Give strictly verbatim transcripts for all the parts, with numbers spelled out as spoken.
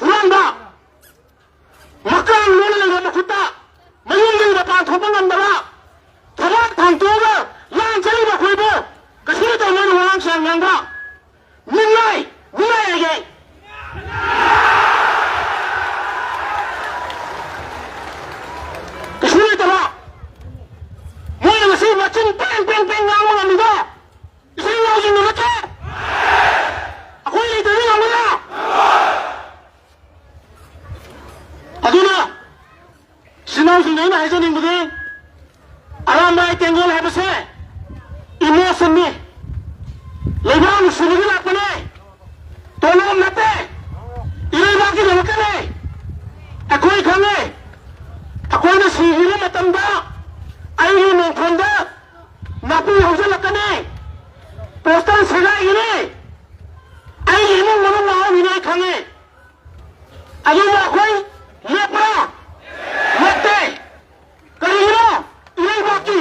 ꯍꯨꯔꯥꯟꯕ, ꯃꯀꯥꯡ ꯂꯣꯟꯅ ꯂꯩꯕ ꯃꯈꯨꯠꯇ ꯃꯌꯨꯝꯗꯒꯤ ꯃꯄꯥꯟ ꯊꯣꯛꯄ ꯉꯝꯗꯕ, ꯊꯕꯛ ꯊꯥꯡꯇꯣꯛꯑꯒ ꯂꯥꯟ ꯆꯠꯂꯤꯕ ꯑꯩꯈꯣꯏꯕꯨ ꯀꯩꯁꯨ ꯂꯩꯇꯕ ꯃꯣꯏꯅ ꯋꯥꯉꯥꯡ ꯁꯉꯥꯡ ꯉꯥꯡꯕ꯫ ꯃꯤꯅꯥꯏ, ꯃꯤꯅꯥꯏ ꯍꯥꯏꯒꯦ꯫ ꯀꯩꯁꯨ ꯂꯩꯇꯕ꯫ ꯃꯣꯏꯅ ꯉꯁꯤ ꯃꯆꯤꯟ ꯄꯦꯡ ꯄꯦꯡ ꯄꯦꯡ ꯉꯥꯡꯕ ꯉꯝꯃꯤꯗꯣ ꯏꯆꯤꯜ ꯏꯅꯥꯎꯁꯤꯡꯗꯨ ꯅꯠꯇ꯭ꯔꯣ? ꯑꯩꯈꯣꯏ ꯂꯩꯇ꯭ꯔꯗꯤ ꯉꯝꯒꯗ꯭ꯔꯥ? ꯑꯗꯨꯅ ꯏꯆꯤꯜ ꯏꯅꯥꯎꯁꯤꯡꯗ ꯑꯩꯅ ꯍꯥꯏꯖꯅꯤꯡꯕꯗꯤ, ꯑꯔꯥꯝꯕꯥꯏ ꯇꯦꯡꯒꯣꯜ ꯍꯥꯏꯕꯁꯦ ꯏꯃꯣꯁꯟꯅꯤ, ꯂꯩꯕꯥꯛ ꯅꯨꯡꯁꯤꯕꯒꯤ ꯂꯥꯛꯄꯅꯦ, ꯇꯣꯂꯣꯞ ꯅꯠꯇꯦ, ꯏꯔꯩꯕꯥꯛꯀꯤꯗꯃꯛꯇꯅꯦ꯫ ꯑꯩꯈꯣꯏ ꯈꯪꯉꯦ, ꯑꯩꯈꯣꯏꯅ ꯁꯤꯈꯤꯕ ꯃꯇꯝꯗ ꯑꯩꯒꯤ ꯃꯤꯡꯊꯣꯟꯗ ꯅꯥꯄꯤ ꯍꯧꯖꯤꯜꯂꯛꯀꯅꯤ, ꯄꯣꯁꯇꯔ ꯁꯦꯒꯥꯏꯒꯅꯤ, ꯑꯩꯒꯤ ꯏꯃꯨꯡ ꯃꯅꯨꯡ ꯉꯥꯎꯔꯝꯃꯤꯅꯤ ꯑꯩ ꯈꯪꯉꯦ꯫ ꯑꯗꯨꯕꯨ ꯑꯩꯈꯣꯏ ꯂꯦꯞꯄ꯭ꯔꯥ? ꯂꯦꯞꯇꯦ꯫ ꯀꯔꯤꯒꯤꯅꯣ? ꯏꯔꯩꯕꯥꯛꯀꯤ,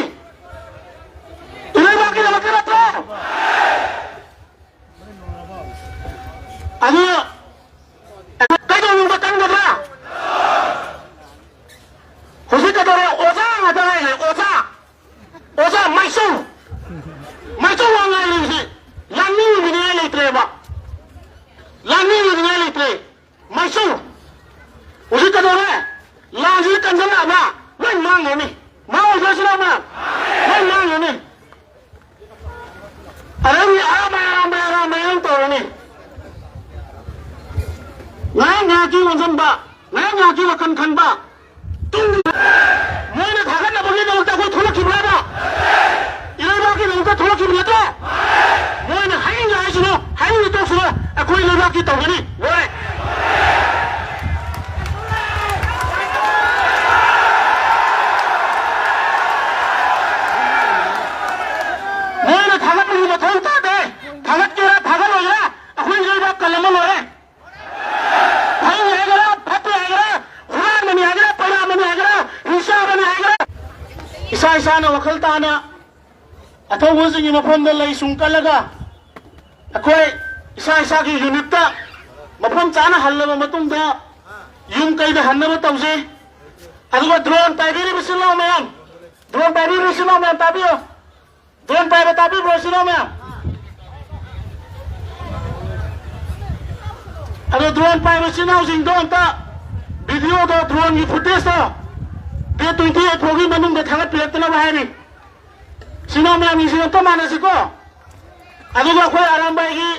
ꯏꯔꯩꯕꯥꯛꯀꯤꯗꯃꯛꯇ ꯅꯠꯇ꯭ꯔꯣ? ꯑꯗꯨ ꯀꯩꯗꯧꯅꯨꯡꯗ ꯀꯟꯒꯗ꯭ꯔꯥ? ꯍꯧꯖꯤꯛ ꯀꯩꯗꯧꯔꯦ? ꯑꯣꯖꯥ ꯉꯥꯛꯇ ꯉꯥꯏꯔꯦ, ꯑꯣꯖꯥ꯫ ꯑꯣꯖꯥ ꯃꯥꯏꯆꯧ, ꯃꯥꯏꯆꯧ ꯋꯥ ꯉꯥꯡꯂꯤꯕꯁꯤ ꯂꯥꯟꯃꯤ ꯑꯣꯏꯅꯤꯡꯉꯥꯏ ꯂꯩꯇ꯭ꯔꯦꯕ, ꯂꯥꯟꯃꯤ ꯑꯣꯏꯅꯤꯡꯉꯥꯏ ꯂꯩꯇ꯭ꯔꯦ꯫ ꯃꯥꯏꯆꯧ, ꯍꯧꯖꯤꯛ ꯀꯩꯗꯧꯔꯦ? ꯂꯥꯟꯁꯤꯗ ꯀꯟꯁꯤꯜꯂꯛꯑꯕ ꯂꯣꯏ ꯃꯥꯡꯈ꯭ꯔꯅꯤ꯫ ꯃꯥꯡꯉꯣꯏꯗ꯭ꯔꯣ ꯁꯤꯅ? ꯂꯣꯏ ꯃꯥꯡꯈ꯭ꯔꯅꯤ꯫ ꯑꯗꯩꯗꯤ ꯑꯔꯥꯝꯕꯥꯏ, ꯑꯔꯥꯝꯕꯥꯏ, ꯑꯔꯥꯝꯕꯥꯏ ꯑꯗꯨꯝ ꯇꯧꯔꯅꯤ꯫ ꯉꯥꯏꯍꯥꯛ ꯉꯥꯏꯍꯥꯛꯀꯤ ꯑꯣꯟꯁꯤꯟꯕ, ꯉꯥꯏꯍꯥꯛ ꯉꯥꯏꯍꯥꯛꯀꯤ ꯋꯥꯈꯜ ꯈꯟꯕ, ꯇꯨꯡꯒꯤ ꯃꯣꯏꯅ ꯊꯥꯒꯠꯅꯕꯒꯤꯗꯃꯛꯇ ꯑꯩꯈꯣꯏ ꯊꯣꯛꯂꯛꯈꯤꯕ꯭ꯔꯥꯕ? ꯏꯔꯩꯕꯥꯛꯀꯤꯗꯃꯛꯇ ꯊꯣꯛꯂꯛꯈꯤꯕ ꯅꯠꯇ꯭ꯔꯣ? ꯃꯣꯏꯅ ꯍꯥꯏꯅꯤꯡꯉꯦ ꯍꯥꯏꯁꯤꯅꯣ, ꯍꯥꯏꯅꯤꯡꯉꯦ ꯇꯣꯛꯁꯤꯅꯣ, ꯑꯩꯈꯣꯏ ꯂꯩꯕꯥꯛꯀꯤ ꯇꯧꯒꯅꯤ꯫ ꯂꯣꯏꯔꯦ꯫ ꯃꯣꯏꯅ ꯊꯥꯒꯠꯄꯒꯤ ꯃꯊꯧ ꯇꯥꯗꯦ꯫ ꯊꯥꯒꯠꯀꯦꯔꯥ ꯊꯥꯒꯠꯂꯣꯏꯒꯦꯔꯥ ꯑꯩꯈꯣꯏ ꯂꯩꯕꯥꯛ ꯀꯜꯂꯝꯃ ꯂꯣꯏꯔꯦ꯫ ꯐꯩ ꯍꯥꯏꯒꯦꯔꯥ, ꯐꯠꯇꯦ ꯍꯥꯏꯒꯦꯔꯥ, ꯍꯨꯔꯥꯟꯕꯅꯤ ꯍꯥꯏꯒꯦꯔꯥ, ꯄꯩꯔꯥꯃꯅꯤ ꯍꯥꯏꯒꯦꯔꯥ, ꯍꯤꯡꯆꯥꯕꯅꯤ ꯍꯥꯏꯒꯦꯔꯥ, ꯏꯁꯥ ꯏꯁꯥꯅ ꯋꯥꯈꯜ ꯇꯥꯅ ꯑꯊꯧꯕꯁꯤꯡꯒꯤ ꯃꯐꯝꯗ ꯂꯩ ꯁꯨꯡ ꯀꯠꯂꯒ ꯑꯩꯈꯣꯏ ꯏꯁꯥ ꯏꯁꯥꯒꯤ ꯌꯨꯅꯤꯠꯇ ꯆꯥꯅ ꯍꯜꯂꯕ ꯃꯇꯨꯡꯗ ꯌꯨꯝ ꯀꯩꯗ ꯍꯟꯅꯕ ꯇꯧꯖꯩ꯫ ꯑꯗꯨꯒ ꯗ꯭ꯔꯣꯟ ꯄꯥꯏꯕꯤꯔꯤꯕ ꯏꯆꯤꯜ ꯏꯅꯥꯎ ꯃꯌꯥꯝ, ꯗ꯭ꯔꯣꯟ ꯄꯥꯏꯕꯤꯔꯤꯕ ꯏꯆꯤꯜ ꯏꯅꯥꯎ ꯃꯌꯥꯝ ꯇꯥꯕꯤꯌꯨ꯫ ꯗ꯭ꯔꯣꯟ ꯄꯥꯏꯕ ꯇꯥꯕꯤꯕ꯭ꯔꯣ ꯏꯆꯤꯜ ꯏꯅꯥꯎ ꯃꯌꯥꯝ? ꯑꯗꯣ ꯗ꯭ꯔꯣꯟ ꯄꯥꯏꯕ ꯏꯆꯤꯜ ꯏꯅꯥꯎꯁꯤꯡꯗꯣ ꯑꯝꯇ ꯚꯤꯗꯤꯑꯣꯗꯣ, ꯗ꯭ꯔꯣꯟꯒꯤ ꯐꯨꯇꯦꯖꯇꯣ ꯗꯦꯠ ꯇ꯭ꯋꯦꯟꯇꯤ ꯑꯩꯠ ꯐꯥꯎꯒꯤ ꯃꯅꯨꯡꯗ ꯊꯥꯒꯠꯄꯤꯔꯛꯇꯅꯕ ꯍꯥꯏꯔꯤ꯫ ꯏꯆꯤꯜ ꯏꯅꯥꯎ ꯃꯌꯥꯝ ꯌꯦꯡꯁꯤꯟ ꯑꯝꯇ ꯃꯥꯟꯅꯁꯤꯀꯣ꯫ ꯑꯗꯨꯒ ꯑꯩꯈꯣꯏ ꯑꯔꯥꯝꯕꯥꯏꯒꯤ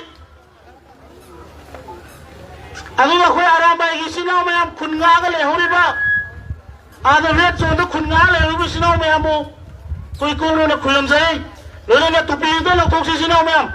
ꯑꯗꯨꯒ ꯑꯩꯈꯣꯏ ꯑꯔꯥꯝꯕꯥꯏꯒꯤ ꯏꯆꯤꯜ ꯏꯅꯥꯎ ꯃꯌꯥꯝ ꯈꯨꯟ ꯉꯥꯛꯑꯒ ꯂꯩꯍꯧꯔꯤꯕ, ꯑꯥꯗ ꯔꯦꯗ ꯖꯣꯟꯗ ꯈꯨꯟ ꯉꯥꯛꯑ ꯂꯩꯍꯧꯔꯤꯕ ꯏꯆꯤꯜ ꯏꯅꯥꯎ ꯃꯌꯥꯝꯕꯨ ꯑꯩꯈꯣꯏ ꯀꯣꯡꯅꯣꯅ ꯈꯨꯔꯨꯝꯖꯩ꯫ ꯂꯣꯏꯅꯅ ꯇꯨꯄꯤꯗ ꯂꯧꯊꯣꯛꯁꯤ ꯏꯆꯤꯜ ꯏꯅꯥꯎ ꯃꯌꯥꯝ꯫